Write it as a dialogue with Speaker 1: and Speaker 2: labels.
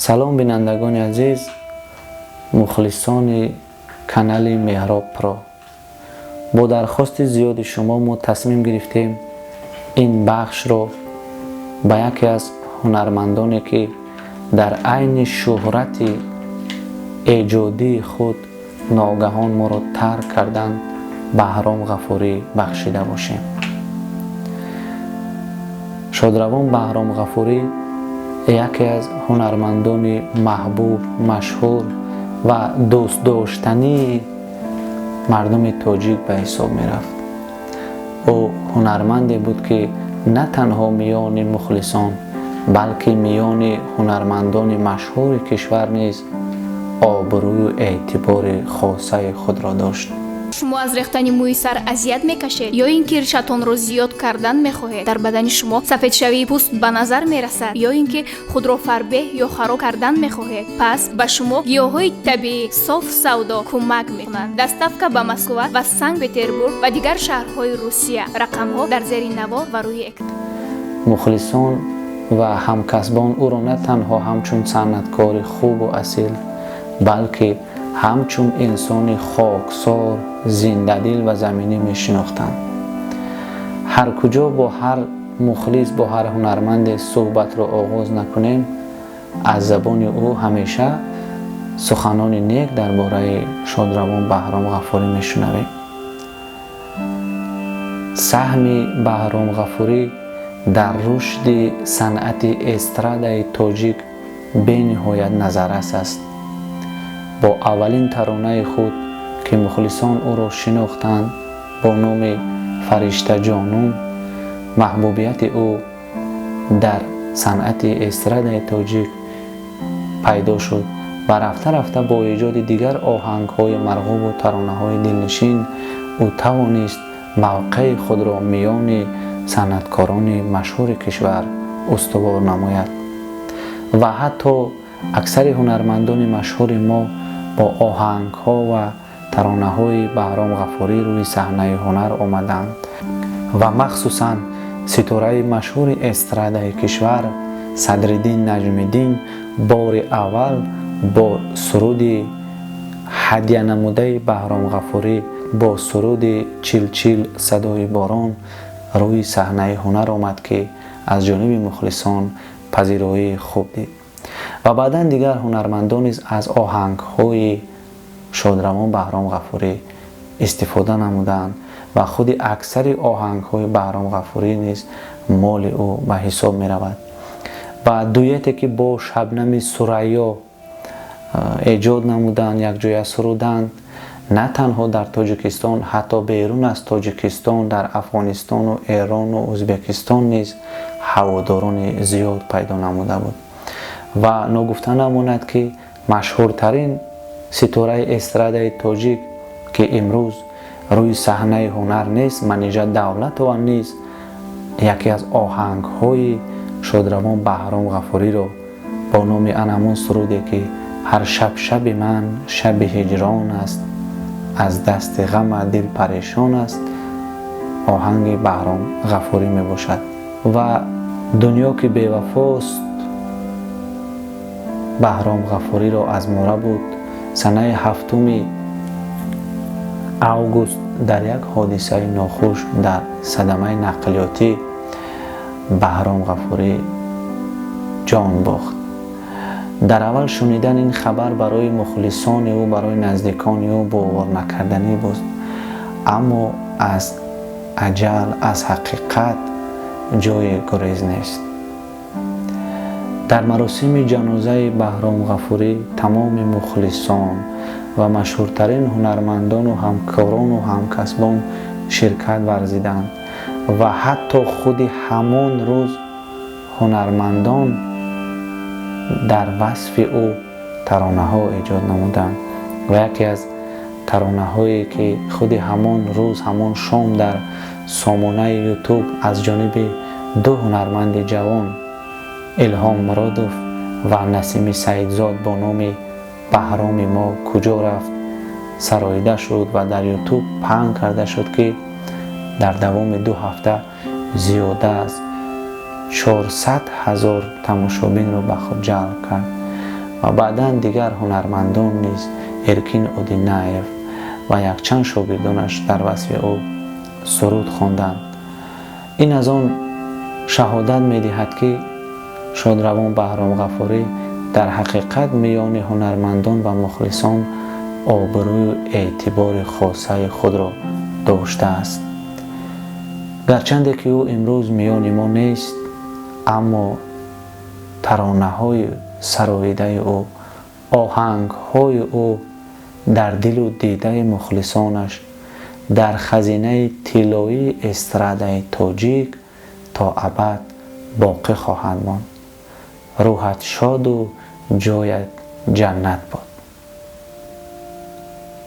Speaker 1: Салом, бинандагони азиз, мухлисони канали Меҳроб Про. Бо дархости зиёди шумо мо тасмим гирифтем ин бахшро ба яке аз ҳунармандоне, ки дар айни шӯҳрати эҷодии худ ногаҳон моро тарк карданд, Баҳром Ғафурӣ бахшида бошем. Шодравон Баҳром Ғафурӣ яке аз ҳунармандони маҳбуб, машҳур ва дӯстдоштании мардуми тоҷик ба ҳисоб мерафт. Ӯ ҳунарманде буд, ки на танҳо миёни мухлисон, балки миёни ҳунармандони машҳури кишвар низ обрӯю эътибори хосаи худро дошт.
Speaker 2: Шумо аз рехтани мӯи сар азият мекашед ё ин ки ришатонро зиёд кардан мехоҳед? Дар бадани шумо сафедшавии пӯст ба назар мерасад ё ин ки худро фарбеҳ ё хароб кардан мехоҳед? Пас ба шумо гиёҳҳои табиӣ Соф Савдо кӯмак мекунанд. Доставка ба Москва ва Санкт Петербург ва дигар шаҳрҳои Русия. Рақамҳо дар зери навор ва рӯи экран.
Speaker 1: Мухлисон ва ҳамкасбон ӯро на танҳо ҳамчун санъаткори хубу асил, балки ҳамчун инсони хоксор, зиндадил ва заминӣ мешинохтанд. Ҳар куҷо бо ҳар мухлис, бо ҳар ҳунарманде суҳбатро оғоз накунем, аз забони ӯ ҳамеша суханони нек дар бораи шодравон Баҳром Ғафурӣ мешунавем. Саҳми Баҳром Ғафурӣ дар рушди санъати эстрадаи тоҷик бениҳоят назаррас аст. Бо аввалин таронаи худ, ки мухлисон ӯро шинохтанд, бо номи «Фариштаҷонум», маҳбубияти ӯ дар санъати эстрадаи тоҷик пайдо шуд ва рафта-рафта бо эҷоди дигар оҳангҳои марғубу таронаҳои дилнишин ӯ тавонист мавқеи худро миёни санъаткорони машҳури кишвар устувор намояд. Ва ҳатто аксари ҳунармандони машҳури мо бо оҳангҳо ва таронаҳои Баҳром Ғафурӣ рӯи саҳнаи ҳунар омаданд. Ва махсусан ситораи машҳури эстрадаи кишвар Садриддин Наҷмиддин бори аввал бо суруди ҳадя намудаи Баҳром Ғафурӣ, бо суруди «Чилчил садои борон» рӯи саҳнаи ҳунар омад, ки аз ҷониби мухлисон пазироии хуб дид. Ва баъдан дигар ҳунармандон низ аз оҳангҳои шодравон Баҳром Ғафурӣ истифода намуданд ва худи аксари оҳангҳои Баҳром Ғафурӣ низ моли ӯ ба ҳисоб меравад. Ва дуэте, ки бо Шабнами Сурайё эҷод намуданд, якҷоя суруданд, на танҳо дар Тоҷикистон, ҳатто берун аз Тоҷикистон, дар Афғонистону Эрону Ӯзбекистон низ ҳаводорони зиёд пайдо намуда буд. Ва ногуфта намонад, ки машҳуртарин ситораи эстрадаи тоҷик, ки имрӯз рӯи саҳнаи ҳунар нест, Манижа Давлатова низ яке аз оҳангҳои шодравон Баҳром Ғафуриро бо номи анамон суруде, ки «Ҳар шаб шаби ман шаби ҳиҷрон аст, аз дасти ғама дил парешон аст», оҳанги Баҳром Ғафурӣ мебошад. Ва дунё ки бевафост, Баҳром Ғафуриро аз мо рабуд. Санаи 7 август дар як ҳодисаи нохуш, дар садамаи нақлиётӣ Баҳром Ғафурӣ ҷон бохт. Дар аввал шунидан ин хабар барои мухлисони ӯ, барои наздикони ӯ боварнакарданӣ буд, аммо аз аҷал, аз ҳақиқат ҷои гурез нест. Дар маросими ҷанозаи Баҳром Ғафурӣ тамоми мухлисон ва машҳуртарин ҳунармандону ҳамкорону ҳамкасбон ширкат варзиданд ва ҳатто худи ҳамон рӯз ҳунармандон дар васфи ӯ таронаҳо эҷод намуданд. Ва яке аз таронаҳое, ки худи ҳамон рӯз, ҳамон шом дар сомонаи Ютуб аз ҷониби ду ҳунарманди ҷавон, Илҳом Муродов ва Насими Саидзод, бо номи «Баҳроми мо куҷо рафт» сароида шуд ва дар Ютуб паҳн карда шуд, ки дар давоми 2 ҳафта зиёда аз 400 000 тамошобинро ба худ ҷалб кард. Ва баъдан дигар ҳунармандон низ, Эркин Одинаев ва якчанд шогирдонаш, дар васфи ӯ суруд хонданд. Ин аз он шаҳодат медиҳад, ки шодравон Баҳром Ғафурӣ дар ҳақиқат миёни ҳунармандон ва мухлисон обрӯю эътибори хосаи худро доштааст. Гарчанде ки ӯ имрӯз миёни мо нест, аммо таронаҳои сароидаи ӯ, оҳангҳои ӯ дар дилу дидаи мухлисонаш, дар хазинаи тиллоии эстрадаи тоҷик то абад боқӣ хоҳанд монд. Рӯҳат шоду ҷоят ҷаннат бод.